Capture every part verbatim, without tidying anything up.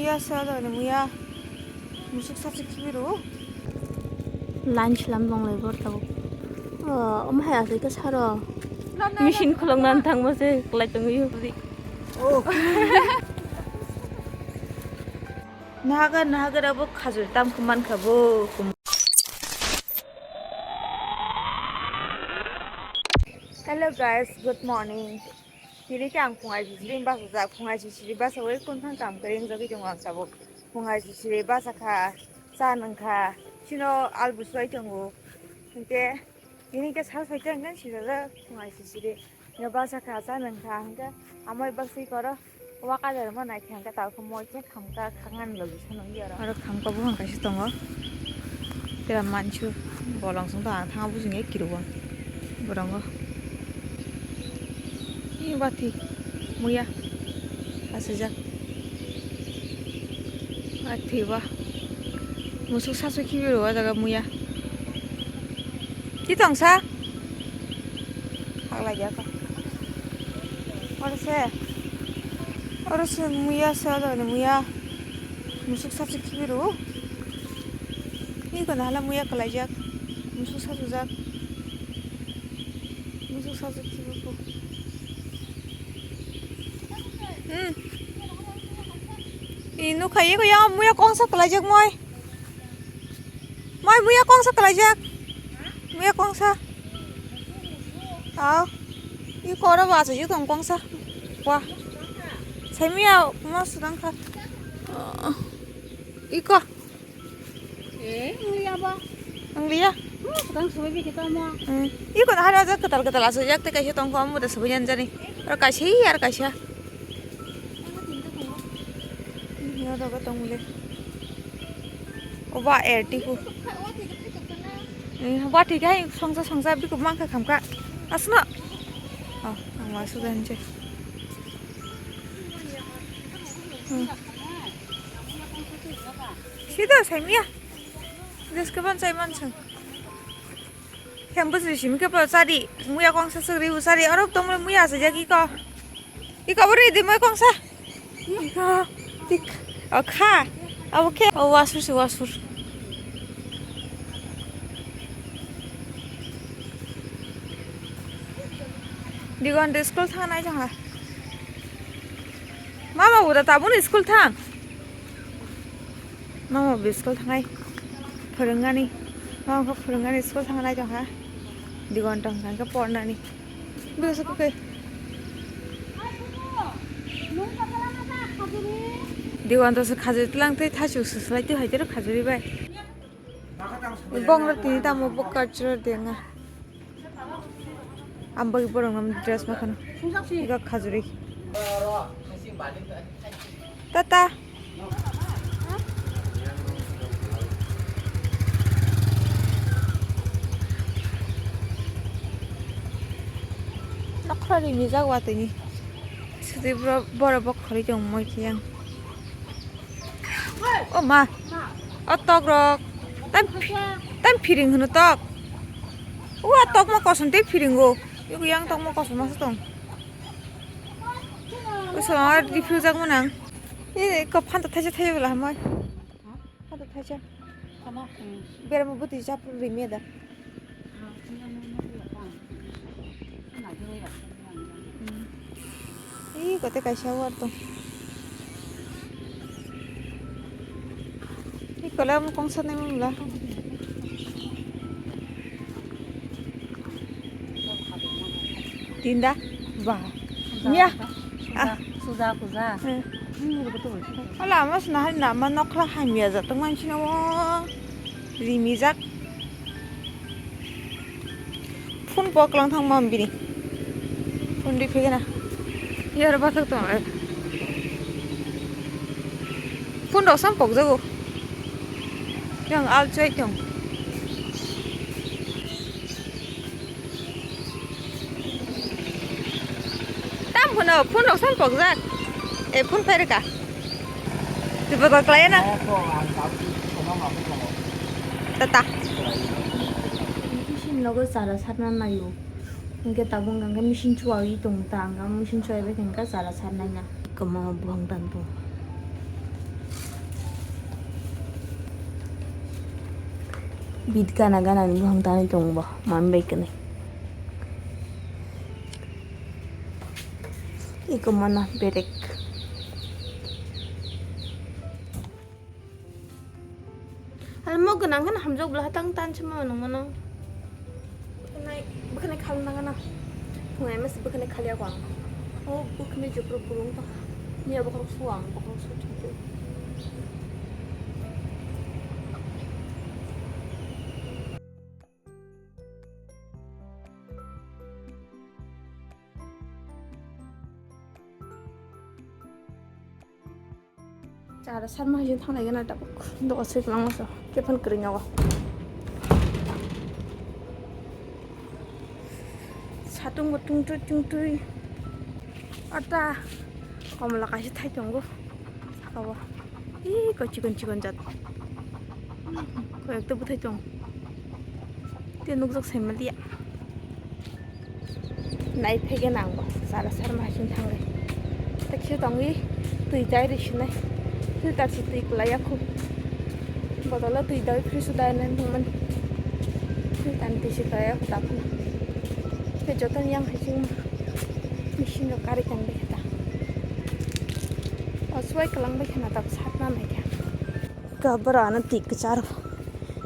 Asa da ni muya. Musuk sachi khibiru. Lunch lam dong lai bor tabuk. Oh, om hai asai ka saro. Machine khulok nan thang mo se klai tong yu. Oh. Nahaga, nahaga rabo khajur tam khuman khabo. Hello guys, good morning. Tini ke ang phungai sisiri basa jak, phungai sisiri basa wai kun thang kam kering jagi jong ang tabuk. Phungai sisiri basa kha, cha nang kha, sino albu suai tongo. Hingke tini ke sa sai tang kan sira phungai sisiri. Yo basa kha cha nang kha hingke amoi basi koro. Wakajar ma nai khe hwnkhe tao khe moi khe khamka khangan logi sanong yaro. Aro khamka buphang kaisa tongo. Tera mansu bolong song tong ang thang bujing e kirugo. Borongo. Ni bathi muya asijak. Bathi ba. Musuk sasu khibi ro jaga muya. Ki tongsa? Haglai ya ko. Oro se. Oro se muya se, oro ni muya. Musuk sasu khibi ro. Ni ko na hala muya kalaijak. Musuk sasu jak. Musuk sasu khibi ko. Hmm. Ni nukha ye ko ya muya kongsa kalaijak moi. Mai muya kongsa kalaijak. Muya kongsa. Aw. I kora ba sa yutong kongsa. Wah. Sai muya ma sudang kha. Iko. Eh, muya ba. Ang liya. Mu sudang subai bi kita mo. Hmm. Iko na hari aja ketal ketal asu jak te kaisa tongko amu da subai jan jani. Ar kaisa hi ar kaisa. Yo rogo tongmule. Oba er tiku. Eh, ba thik hai songsa songsa biku mangkha khamkha. Asno. Oh, ang ma sudan je. Hmm. Sida saimia. Jeske ban sai mansang. Khe bwswi simi khe bo chari, muya kongsa swk ribu chari, oro tongmani muya asajak iko. Iko bo ridi moi kongsa. Iko, tik, o kha, abo khe, o wasur se wasur. Digon de school thang nai jong ha. Mama bo da tabuk ni school thang. Mama bo school thangnai phwrwngani. Mama khe phwrwngani school thangnai tongkha. Digon tongkha khe pornani. Bwsa khe. Digon to se khajuri tlang tei thaichuk se slai tei hai tero khajuri bai. Bong rok tini tamo bo cultural day nga. Ang bagwi borok no dress ma khano. Ego khajuri. Tata. Nokhrari mijak watwi ni. Sidi borok bok khoroi tong moi khe yang. O ma. O tok rok. Tam, tam phiring hwno tok. O tok ma kosom tei phiringo. Ego yang tok ma kosom ma tong. O sama rifrujak manang. E ko phanta thaisa thaisa bela hamai. Phanta thaisa. Beramo bwtwi chap rimya da. Ih, kote kaisa war tong. Ih, kola mo kongsa nai mangla. Tinda. Bah. Nya. Ah. Suja, suja. Eh. Hmm, betul, betul. Ala, mas nahar nama nokra hamya jatong manchino. Rimijak. Phone pok lang thang mam bini. Phone ri phege na. Yar bathak tong ai. Phone rok sam pok jago. Yang al chai tong. Tam phone, phone rok sam pok jak. E phone phai rwkha. Twi bwtwi kwlai na. Tata. Machine logo chara sarna naio. Hingke tabuk hingke machine chuwai tong ta, hingke machine chuwai bai hingke chara sarnai na. Kamo buhang tan tong. Bit gana gana ni buphang tangwi tongo bo, mami bai kwnwi. Eko mana berek. Halmo gwnang gana hamjak bwla tang tan se ma nang mano. Bwkhanai, bwkhanai khal nang gana. Phungai mas bwkhanai khal ya kwang. O bwkhanai jopro burung ta. Ni abo khorok suang, bokhorok su thik. Chara sarma hai thanglai gana tabuk. Dogo swi kwlangma so. Kephan kwrwi nogo. Satung bo tungtwi tungtwi. Ata. Komla kaisa thai tongo. Saka bo. Ih, koi chikon chikon jat. Koi ekta bwthai tong. Tei nukjak sai manliya. Nai phege nang bo, sara sar ma sing thangwi. Ta khe tongwi, twi tai ri sinai. Filter si twi kwlai ya khu. Botolo twi dai fridge dai nai thangmani. Filter ni twi si kwlai ya khu ta phano. Khe joto ni yang hai sing ma. Machine rok karwi tong bai khe ta. O suai kwlang bai kheno tabuk sakna nai kha. Ka bwrano twi kwcharo.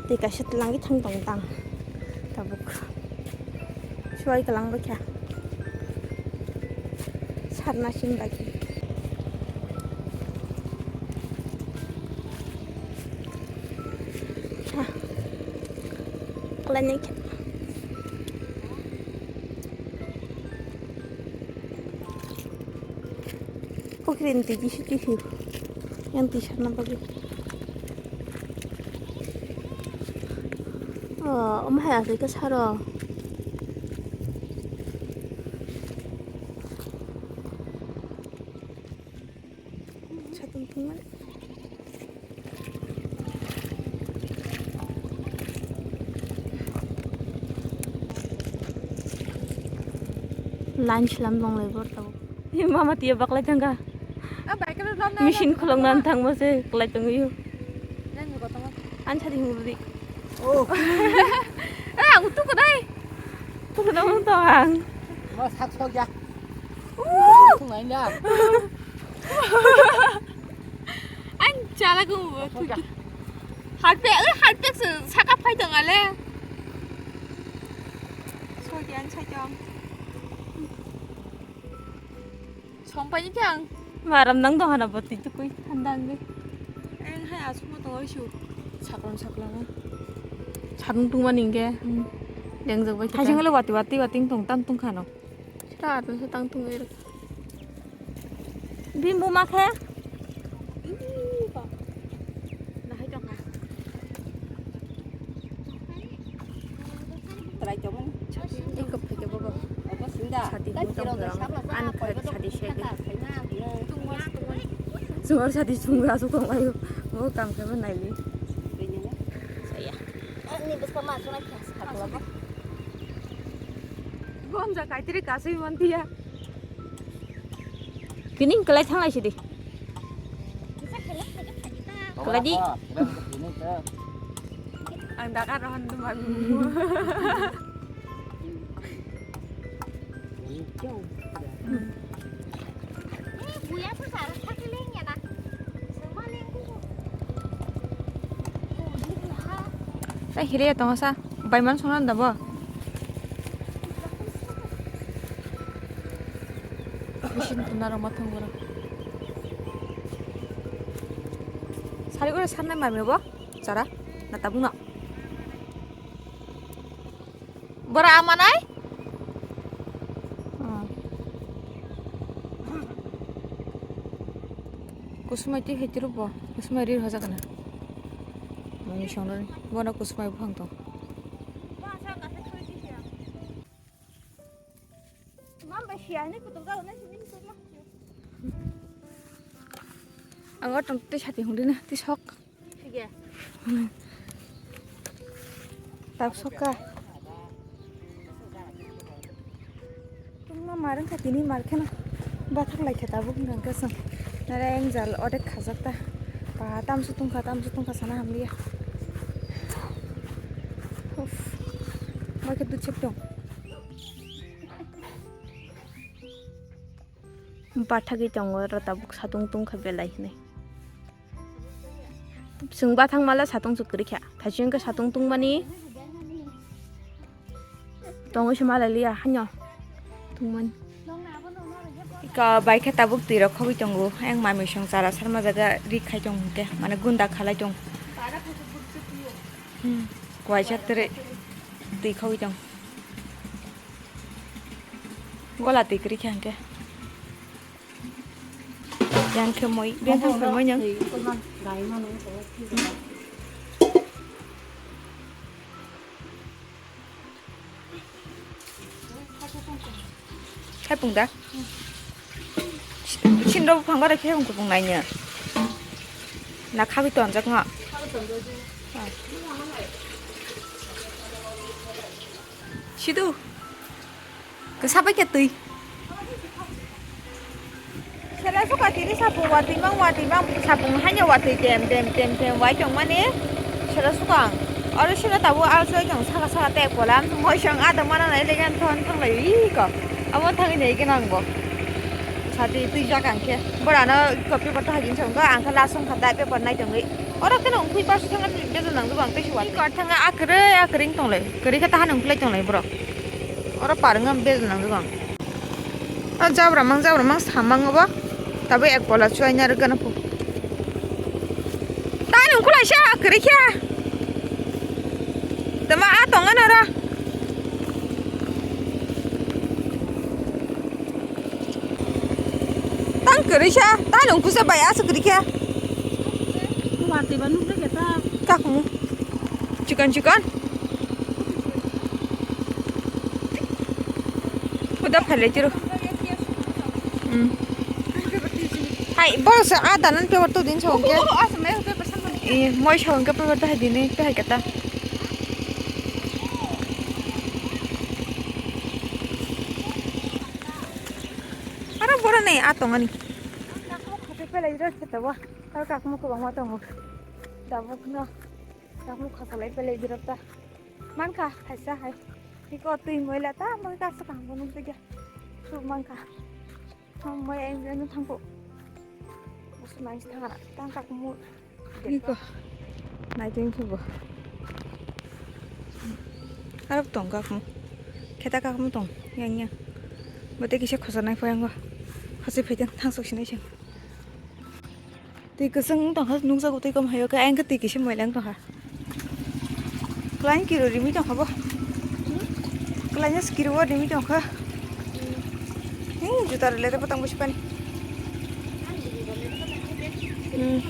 Twi kaisa twlangwi thang tong tang. Tabuk. Suai kwlang bai kha. Sarna sing bai khe. Ha. Kwlainai khe. Pukhrini twi bisi twi phio. Yang twi sarna bagwi. O, omo hai asai khe saro. Satung thwngmani. Line slam dong lai bor tabuk. Mama tiya baklai thangka. Machine khulok nan thangma se kwlai tongwi. Ang sadi hung di. Oh. Eh, ang tu kadai. Tu kadai to ang. Ma sak sok ya. Thung nai na. Ang chala ko mo. Sok ya. Harpek, eh, harpek se saka phai tong ale. Sok ya, ang sai tong. Songpai ni khe ang. Maram nang dong hana bwtwi tukui thanda wngwi. Ang hai aswkno tongo isu. Saklong saklongo. Sakung tungmani hwnkhe. Hmm. Lengjak bai khe. Thaising ulo wati wati wati tong tam tong khano. Sra atwng se tang tong ero. Bimbo ma khe. Nahai tong kha. Try tongmani. Eko phai khe bobo. Obo sinda. Sadi hung tong phai rang. Ani kha sadi se de. Sumar sadi sumra su tong ayo. Bo kam khe bo naili. Saya. Ani bwskang ma suna khe sakla bo. Gonja kaitri kasui mantiya. Kini kwlai thanglai sidi. Kwlai di. Ang dakar rohon tu malu. Tei hire ya tongo sa. Bai man songna da bo. Machine kuna rok ma thang boro. Sari ore sarnai mami bo. Chara. Na tabung na. Bora amanai. Hmm. Kusumai twi hai turu bo. Kusumai rir hoja kana. Mami songna. Bona kusumai buphang tong. Ang o tong tei sati hungdi na tei sok. Sige. Tak sok ka. Tungma marang ka tini mar kheno. Bathak lai khe tabuk nang ka sang. Nara yang jal odek khajak ta. Pa tamsu tungkha tamsu tungkha sana hamliya. Uff, ma khe dusep tong. Bathagwi tongo oro tabuk satung tungkha belai hinwi. Chwng bathang mala satung se kwrwi kha. Thaichung khe satung tungmani. Tongwi se malai liya hano. Tungmani. Ika bai khe tabuk twi rok khogwi tongo. Ayang mami song chara sarma jaga ri khai tong hwnkhe. Mane gunda khalai tong. Hmm. Kuaisa tere twi khogwi tong. Gola twi kwrwi kha hwnkhe. Yang khe moi, beng thang khe moi nang. Khai pung da? Sin rok buphang gore khe hung kupung nai nya. Na khagwi tonjak ma. Sidu. Kisa bai khe twi. Sela suka tini sapung watwi mang watwi mang sapung hanya watwi tem tem tem tem wai tong mani. Sela suka ang. Oro sila tabu alsoi tong saka saka tek pola. Moi song ada mana nai legan thon thang lai iko. Amo thangwi nai gana ang bo. Sati twi jak ang khe. Bora no copy patta hajin song ang khe lasong kha dai paper nai tongwi. Oro kheno ungkhui pasu thanga bejon nang dugo ang tei si watwi. Kor thanga akwrwi akwrwi wng tonglai. Kwrwi khe tahan ungkhlai tonglai borok. Oro par wngma bejon nang dugo ang. O jabra mang jabra mang samang obo. Tabo ek pola chuaina rwgana pho. Tahan ungkhlai sa kwrwi khe. Tama a tongo noro. Tang kwrwi sa, ta nung kusa bai aswk kwrwi khe. Watwi ba nukle khe ta. Kakmu. Chikon chikon. Uda phalai tiro. Hmm. Hai, boss, a danan paper to din songke. Oh, oh, asam mai paper sampai. Eh, moi songke paper to hai dini, to hai kata. Aro boroni a tongani. Kakmo khasai pelai rw khe tabuk. Aro kakmo kwbangma tongo. Tabukno kakmo khasalai pelai birok ta. Mankha kaisa hai. Iko twi moila ta moi kaisa kaham bo nukjakya. Suk mankha. Moi enjoy no thangkho. Busu nangsi thangara. Tang kakmo. Iko. Naiting khe bo. Arok tong kakmo. Kheta kakmo tong. Yang yang. Bote kisa khosa nai phayango. Khasi phaiteng thangsok sinai sing. Twi kwswng tongkha nukjago twi kom hayo khe ayang khe twi kisa moila wng tongkha. Klain kiro rimi tongkha bo. Klain skiro rimi tongkha. Hei juta rwle tei bwtang busi pani. Hmm.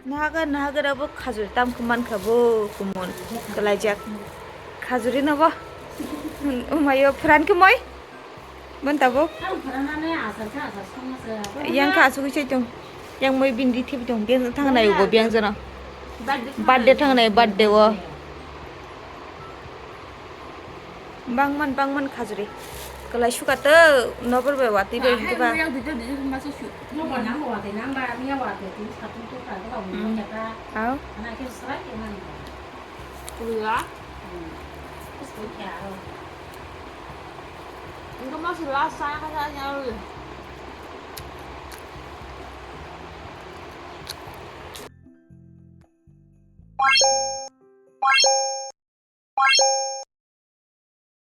Nahaga nahaga rabo khajur tam khe mankha bo kumon kwlaijak. Khajuri no bo. Umayo phuran khe moi. Bon tabuk. Yang kha asugwi sai tong. Yang moi bindi thip tong. Beng thangnai ubo beng jono. Birthday thangnai birthday o. Bangman bangman khajuri. Kwlai suka to nobor bai watwi bai hwnkhe ba. Hai, yang dui ta dui ta masa su. Nobor nang bo watwi nang ba, miya watwi twi satung to ka ba. Hmm. Aw. Ana khe srai khe man. Kuya. Hmm. Terus kau kya? Engkau masuk lah, saya kata nyawa.